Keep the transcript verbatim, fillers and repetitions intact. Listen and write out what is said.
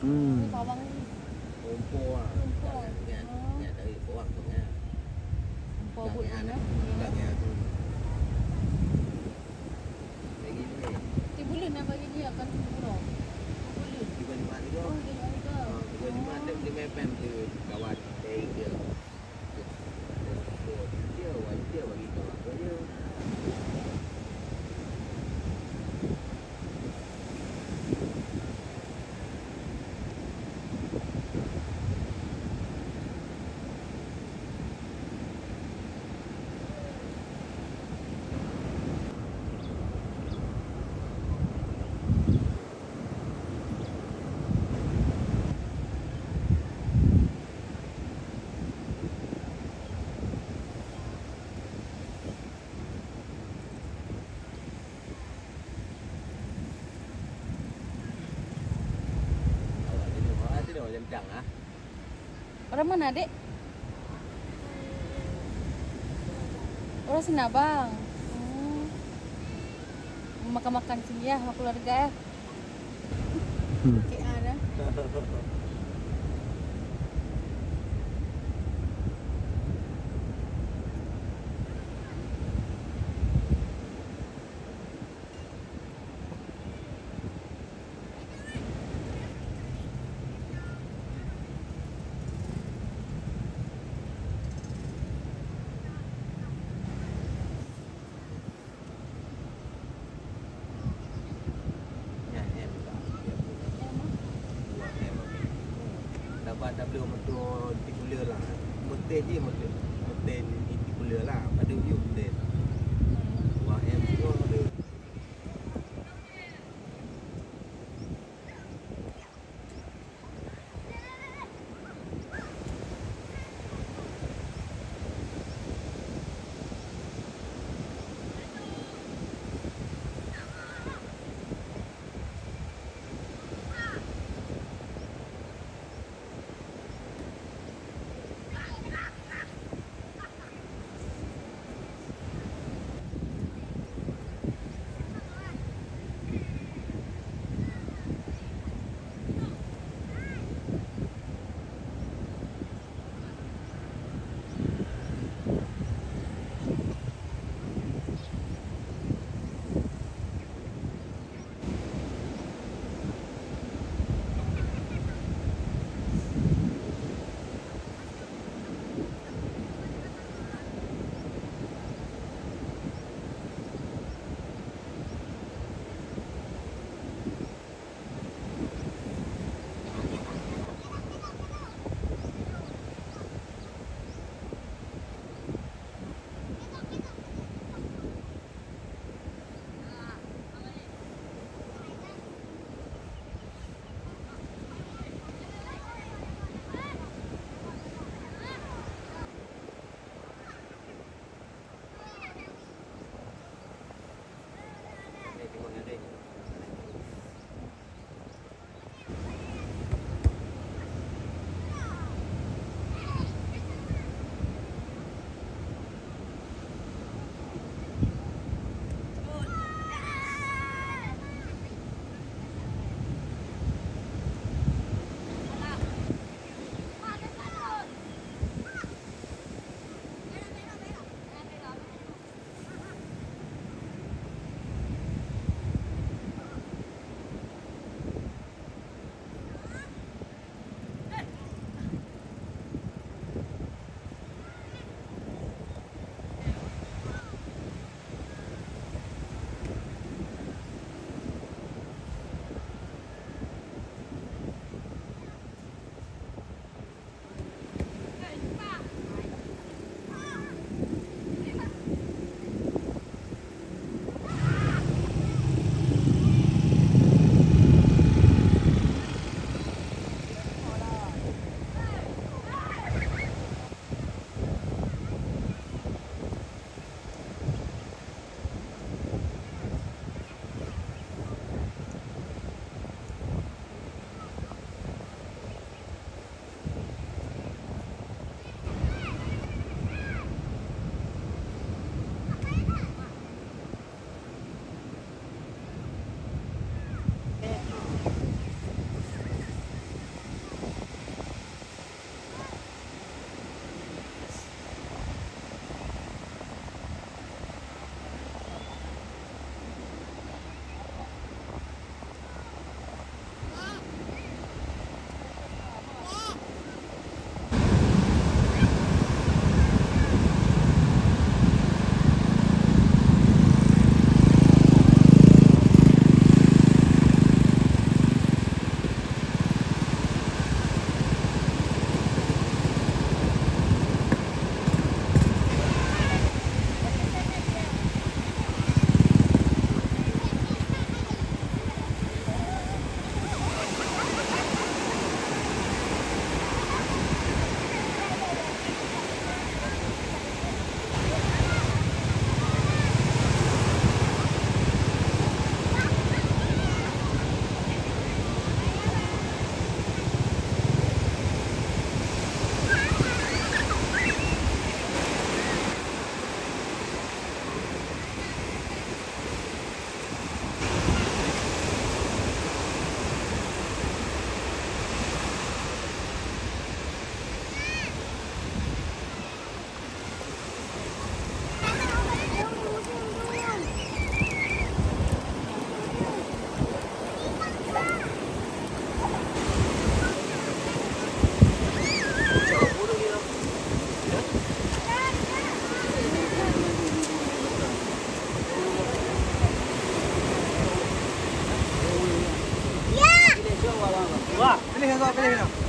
Hmm. Bawang ni. Rumpok ah. Rumpok. Ingat, ingat, ingat dari bawang tu, ingat. Rumpok buet ni, nah. Ingat. Lagi ni. Tiga buleuen dah bagi dia, kan tiga buleuen. Tiga buleuen. Tiga Jumat juga. Oh, tiga Jumat juga. Ah, tiga Jumat dia beli mepem tu, kawan. Eh, dia. Awak sini, awak sini, macam cang, ah. Orang mana, Dek? Orang Sinabang. Hmm. Makan-makan sini ya, sama keluarga ya. Hmm. K A dah. Nyan M tak? Dua M. Dapat W motor tiga buleuen lah. Motor je motor. Motor tiga buleuen lah. Pada view motor. Dua M tu ada. Pilih, pilih.